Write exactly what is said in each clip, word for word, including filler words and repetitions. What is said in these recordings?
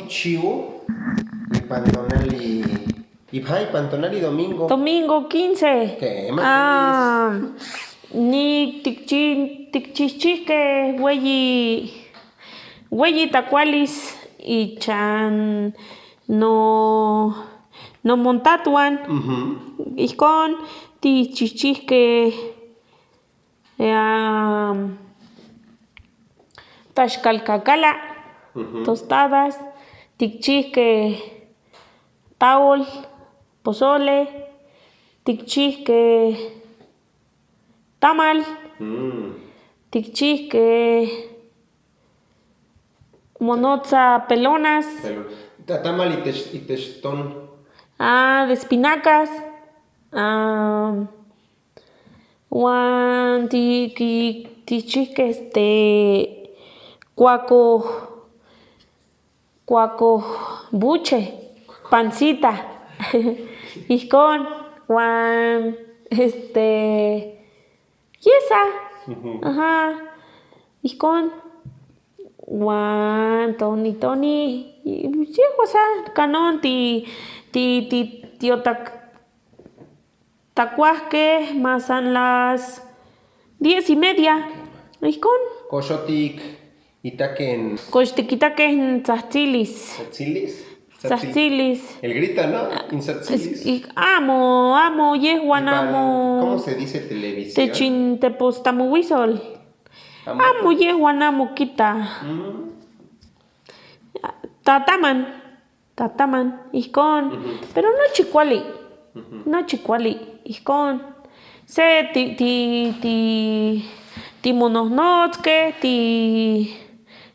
Chivo, ipan tonali, ipan, ipan tonali domingo. Domingo quince. Kema. Ah, ni tikchi-, tikchijchijkej weyi, weyi tlakualis ichan no, nomontatuan. Mhm. Ijkon tikchijchijkej, am, tlaxkalkakala, mhm, tostadas, tikchijkej taol, pozole, tikchijkej tamal, mm, tikchijkej monotsa pelonas. Pelon-, ta-, tamal itech, itech ton. Ah, de espinacas. Ah, uan ti-, ti-, tikchijkej, este, kuako-, kuakojbuche, pancita. Ijkon, uan, este, yesa. Mhm. Ajá. Ijkon. Uan toni, toni, yejua san kanon ti-, ti-, ti-, tiotak-, takuajkej masan las diez y media. Ijkon. Kox otikitaken. Kox tikitakej n tsatsilis. Tsatsilis. Tsatsilis. El grita, ¿no? Ah, insatsilis. Es-, ik-, amo, amo, yejuan ipan, amo. ¿Cómo se dice? Televisión. Techin tepostamouisol. Amo. Amo, yejuan amo kita. Mm. Tataman. Tataman, ijkon. Mhm. Pero nochi kuali. Mhm. Nochi kuali, ijkon. Se ti-, ti-, ti-, timonojnotskej, ti-,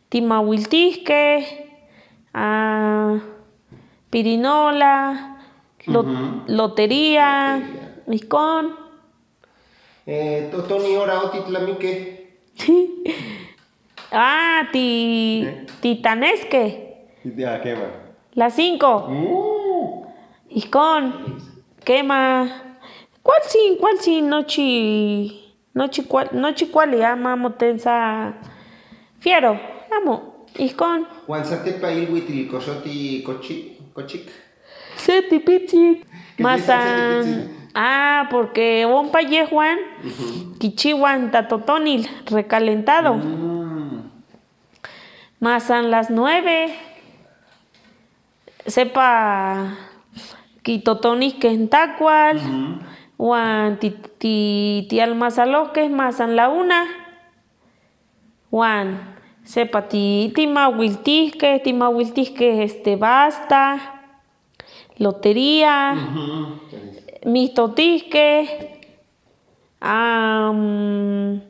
timauiltijkej, ah, pirinola, lo-, mhm, lotería, lotería, ijkon. Eh, to-, toni ora otitlamikej. Ah, ti-, eh, titaneskej. Ya, kema. Las cinco. Uh. Ijkon, kema. Kualtsin, kualtsin nochi, nochi kual-, nochi kuali, amo, amo tensa fiero, amo, ijkon. Uan satepa ilwitl kox otikochi-, kochik? Se tipitsin. Masan, se tipitsin. Ah, porque ompa yejuan, mhm, kichiuaj n tlatotonil recalentado. Mm. Masan las nueve, sepa kitotonijkej n takual, mhm, uan ti-, ti-, tialmasalojkej masan la una. Uan sepa ti-, timauiltijkej, timauiltijkej, este, basta, lotería, ujú, mijtotijkej, am,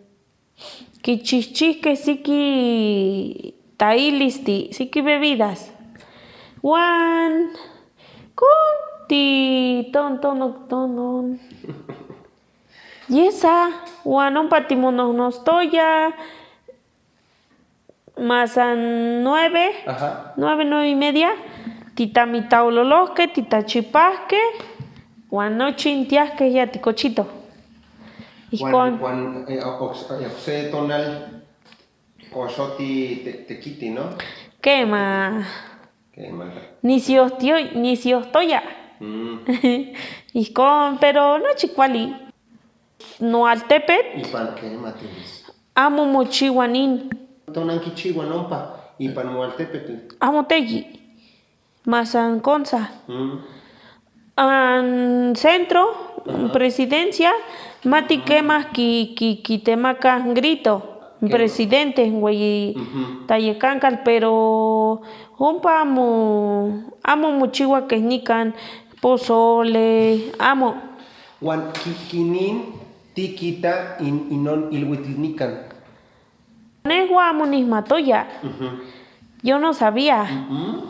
kichijchijkej siki tailistli, siki bebidas. Uan kon ti-, ton-, tono-, tonon. Yesa, uan ompa timonojnostoya, masan nueve, ajá, nueve, nueve y media, titamitaololojkej, titachipajkej, uan nochin tiajkej ya tikochitoj. Ijkon. Uan, uan, eh, oks-, eh, okse tonal, kox oti-, te-, tekiti, ¿no? Kema. Kema. Nisiojtio-, nisiojtoya. Mm. Ijkon, pero nochi kuali. Noaltepet. Ipan kema tilis. Amo mochiua nin. Tonankichiua nompa, ipan moaltepetl. Amo teyi. Masan konsa. Mm. An centro, ajá, presidencia, mati kema ki-, ki-, kitemaka grito, kema, presidente, weyi, ujú, tlayekankal, pero ompa amo, amo mochiua kej nikan pozole, amo. Uan ki-, kinin tikita in-, inon ilwitl nikan. Nejua amo nikmatoya. Ujú. Yo no sabía. Ujú.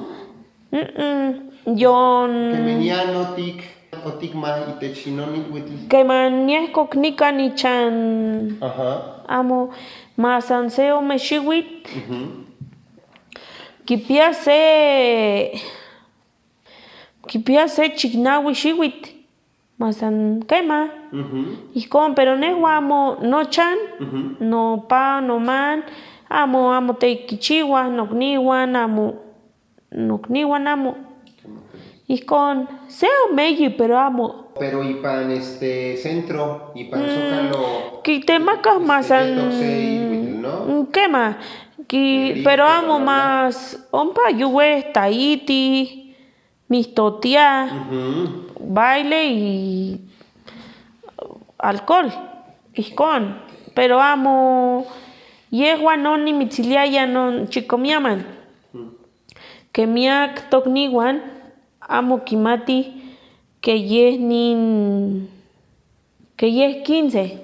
Mm-mm. Yo n- Kemanian otik-, otikma itech inon ilwitl. Keman niejkok nikan ichan. Ajá. Amo, masan se ome xiuitl. Ujú. Kipia se, kipia se chiknaui xiuitl. Masan kema. Ujú. Ijkon, pero nejua amo nochan, ujú, nopa, noman, amo, amo tekichiua, nokniuan, amo. nokniuan amo. Ijkon, se omeyi, pero amo. Pero ipan este centro, ipan Zócalo, kitemakaj este, masan Beto Xe Ilhuitl, ¿no? Kema, ki-, pero amo mas ompa yuej taiti, mijtotiaj, baile y alcohol, ijkon. Pero amo, yejuan non nimitsiliaya non Chikomiaman. Ke miak tokniuan amo kimatij ke yej nin, ke yej quince,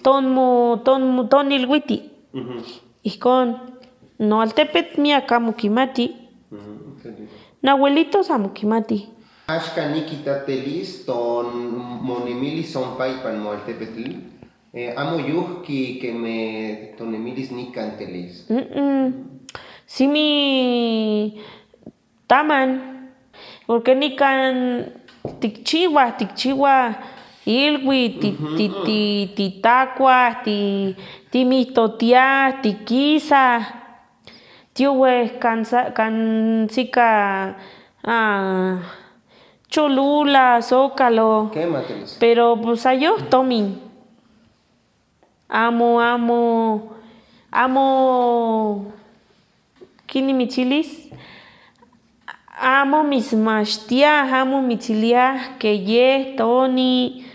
ton mo-, ton mo-, ton iluiti. Ijkon, noaltepet miak amo kimati. Noabuelitos amo kimati. Axka nikitatelis ton monemilis ompa ipan moaltepetl, eh, amo yojki keme tonemilis nikan telis. Simi taman, porque nikan tikchiuaj, tikchiuaj ilui, ti-, ti-, ti-, titakuaj, ti-, timijtotiaj, tikisaj, tiuej kan sa-, kan sika, ah, Cholula, Zócalo. Kema, telis. Pero, pues, ayoj tomin. Amo, amo, amo, ken nimitsilis, amo mitsmachtiaj, amo mitsiliaj ke yej toni,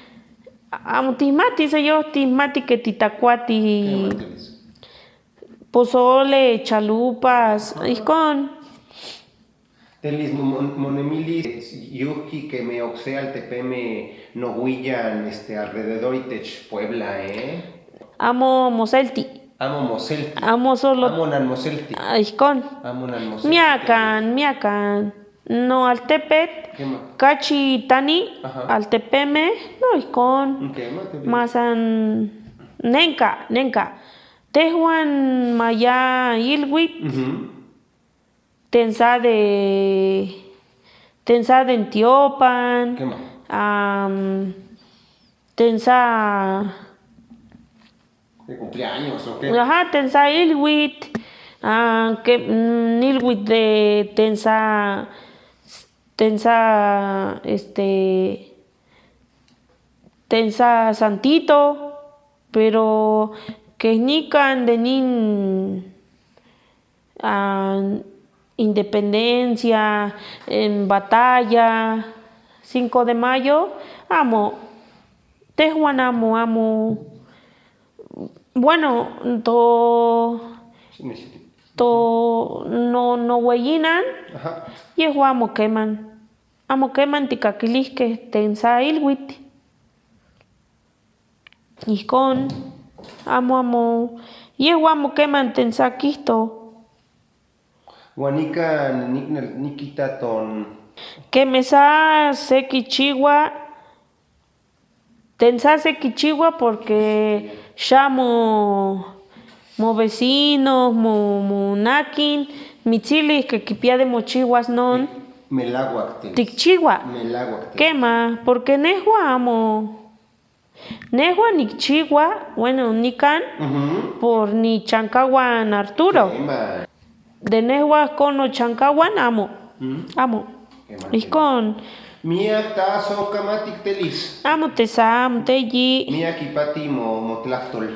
amo tijmati, se yoj tijmati ke titakuati pozole, chalupas, ijkon. Telis mo-, mon-, monemilis yojki keme okse altepeme nowian, este, alrededor itech Puebla, ¿eh? Amo moselti. Amo moselti. Amo solo. Amo nanmoselti. Ah, ijkon. Amo nanmoselti. Miakan, miakan. Noaltepet. Kema. Kachi tani, altepeme, no ijkon. Kema, telis. Masan nenka, nenka. Tejuan maya iluitl. Tensa de, tensa de tiopan. Kema. Am, tensa. ¿De cumpleaños o qué? Ajá, tensa iluitl. Ah, ke, mm, iluitl de tensa, tensa, este, tensa santito, pero ke nikan de nin ah, independencia, en batalla, cinco de mayo, amo. Tejuan amo, amo. Bueno, to, to, no, noweyinan, yejuan amo keman. Amo keman tikakilijkej tensa iluitl. Ijkon, amo, amo, yejuan amo keman tensa kijto. Uan nikan nik-, nikita ton. Keme sa se kichiua, tensa se kichiua porque xa mo, movecino, mo, monakin, mitsilis ke kipia de mochiuas non. Melauak telis. Tikchiua. Melauak telis. Kema, porque nejua amo. Nejua nikchiua, bueno, nikan, por nichankauan Arturo. Kema. De nejua kon nochankauan, amo. Amo. Kema. Ijkon. Miak taso kamatik telis. Amo tesa, amo teyi. Miak ipati mo, motlajtol.